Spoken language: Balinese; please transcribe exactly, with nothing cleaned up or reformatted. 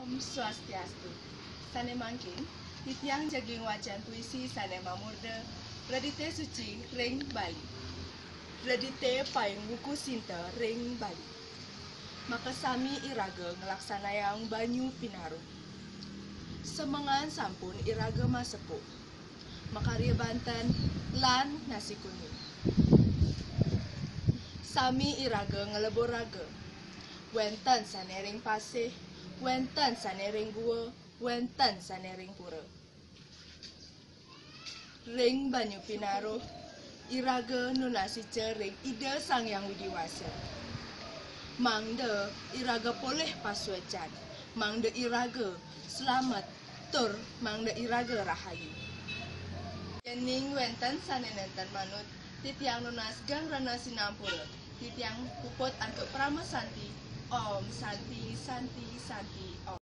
Om Swastiastu. Sane mangkin, titiang jagi ngwacen puisi sane mamurde Redite Suci ring Bali. Redite paing wuku sinta ring Bali. Makasami iraga nglaksanayang banyu pinaruh. Semengan sampun iraga masepuh. Makarya banten lan nasi kuning. Sami iraga nglebur raga. Wenten sane ring pasih, wenten sane ring gua, wenten sane ring pura. Ring banyu pinaruh, iraga nunas ica ring Ida Sang Hyang Widi Wasa. Mangda iraga polih pasuecan, mangda iraga slamet, tur mangda iraga rahayu. Yening wenten sane nenten manut, titiang nunas geng rena sinampura. Titiang puput antuk parama santi. Om Santi, Santi, Santi, Om.